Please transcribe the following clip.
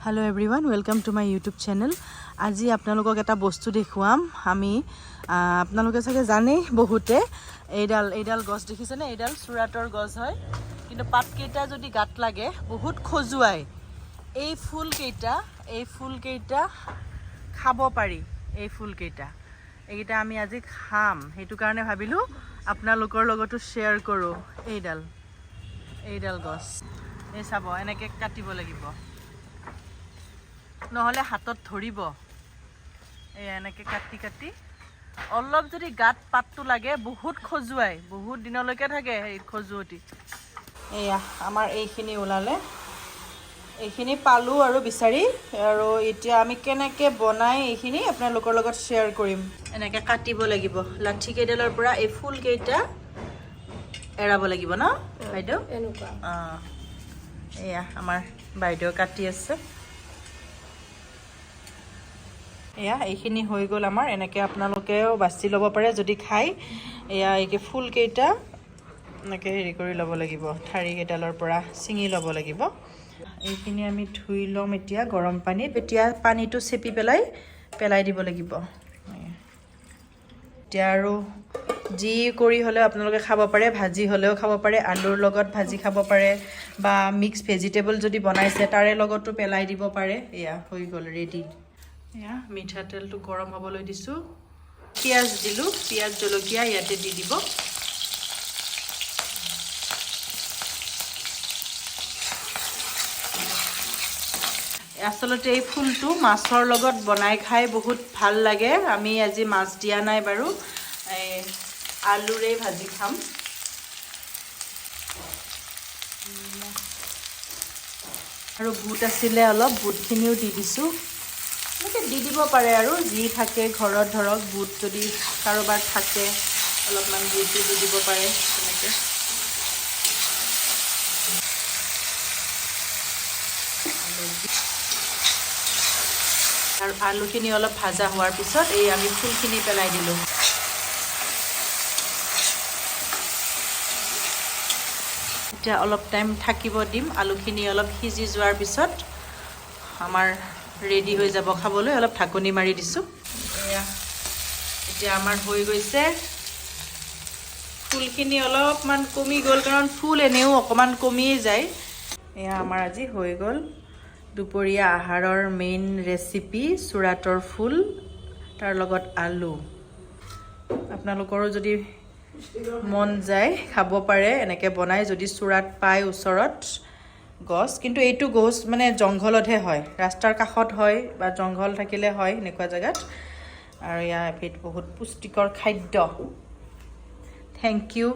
Hello everyone, welcome to my YouTube channel. আজি আপোনালোকক এটা বস্তু দেখুৱাম আমি। আপোনালোকে চাগে জানেই বহুতে, এইডাল গছ দেখিছেনে? এইডাল চোৰাটৰ গছ হয়। কিন্তু পাতকেইটা যদি গাত লাগে, বহুত খজুৱাই। এই ফুলকেইটা খাব পাৰি। এই ফুলকেইটা, এইকেইটা আমি আজি খাম। সেইটো কাৰণে ভাবিলোঁ আপোনালোকৰ লগতো শ্বেয়াৰ কৰোঁ। এইডাল গছ। এই চাব, এনেকৈ কাটিব লাগিব, নহ'লে হাতত ধৰিব। এই এনেকৈ কাটি কাটি, অলপ যদি গাত পাতটো লাগে, বহুত খজুৱাই, বহুত দিনলৈকে থাকে হেৰি খজুৱতি। এয়া আমাৰ এইখিনি ওলালে। এইখিনি পালোঁ আৰু বিচাৰি। আৰু এতিয়া আমি কেনেকৈ বনাই, এইখিনি আপোনালোকৰ লগত শ্বেয়াৰ কৰিম। এনেকৈ কাটিব লাগিব। লাঠি কেইডালৰ পৰা এই ফুলকেইটা এৰাব লাগিব ন, বাইদেউ? এনেকুৱা। অঁ, এয়া আমাৰ বাইদেউ কাটি আছে। এয়া এইখিনি হৈ গ'ল আমাৰ। এনেকৈ আপোনালোকেও বাছি ল'ব পাৰে যদি খায়। এয়া এই ফুলকেইটা এনেকৈ হেৰি কৰি ল'ব লাগিব, ঠাৰিকেইডালৰ পৰা ছিঙি ল'ব লাগিব। এইখিনি আমি ধুই ল'ম এতিয়া গৰম পানীত। এতিয়া পানীটো চেপি পেলাই পেলাই দিব লাগিব। এতিয়া আৰু যি কৰি হ'লেও আপোনালোকে খাব পাৰে। ভাজি হ'লেও খাব পাৰে, আলুৰ লগত ভাজি খাব পাৰে বা মিক্স ভেজিটেবল যদি বনাইছে, তাৰে লগতো পেলাই দিব পাৰে। এয়া হৈ গ'ল, ৰেডি। এয়া মিঠাতেলটো গৰম হ'বলৈ দিছোঁ। পিঁয়াজ দিলোঁ। পিঁয়াজ, জলকীয়া ইয়াতে দি দিব। আচলতে এই ফুলটো মাছৰ লগত বনাই খাই বহুত ভাল লাগে। আমি আজি মাছ দিয়া নাই বাৰু, এই আলুৰে ভাজি খাম। আৰু বুট আছিলে অলপ, বুটখিনিও দি দিছোঁ। এনেকৈ দি দিব পাৰে আৰু যি থাকে ঘৰত। ধৰক বুট যদি কাৰোবাৰ থাকে, অলপমান বুটো দি দিব পাৰে তেনেকৈ। আৰু আলুখিনি অলপ ভাজা হোৱাৰ পিছত এই আমি ফুলখিনি পেলাই দিলোঁ। এতিয়া অলপ টাইম থাকিব দিম। আলুখিনি অলপ সিজি যোৱাৰ পিছত আমাৰ ৰেডি হৈ যাব খাবলৈ। অলপ ঢাকনি মাৰি দিছোঁ। এয়া এতিয়া আমাৰ হৈ গৈছে। ফুলখিনি অলপমান কমি গ'ল, কাৰণ ফুল এনেও অকণমান কমিয়ে যায়। এয়া আমাৰ আজি হৈ গ'ল দুপৰীয়া আহাৰৰ মেইন ৰেচিপি, চোৰাটৰ ফুল, তাৰ লগত আলু। আপোনালোকৰো যদি মন যায়, খাব পাৰে এনেকৈ বনাই, যদি চোৰাত পায় ওচৰত গছ। কিন্তু এইটো গছ মানে জংঘলতহে হয়, ৰাস্তাৰ কাষত হয় বা জংঘল থাকিলে হয় এনেকুৱা জেগাত। আৰু ইয়াৰ এবিধ বহুত পুষ্টিকৰ খাদ্য। Thank you.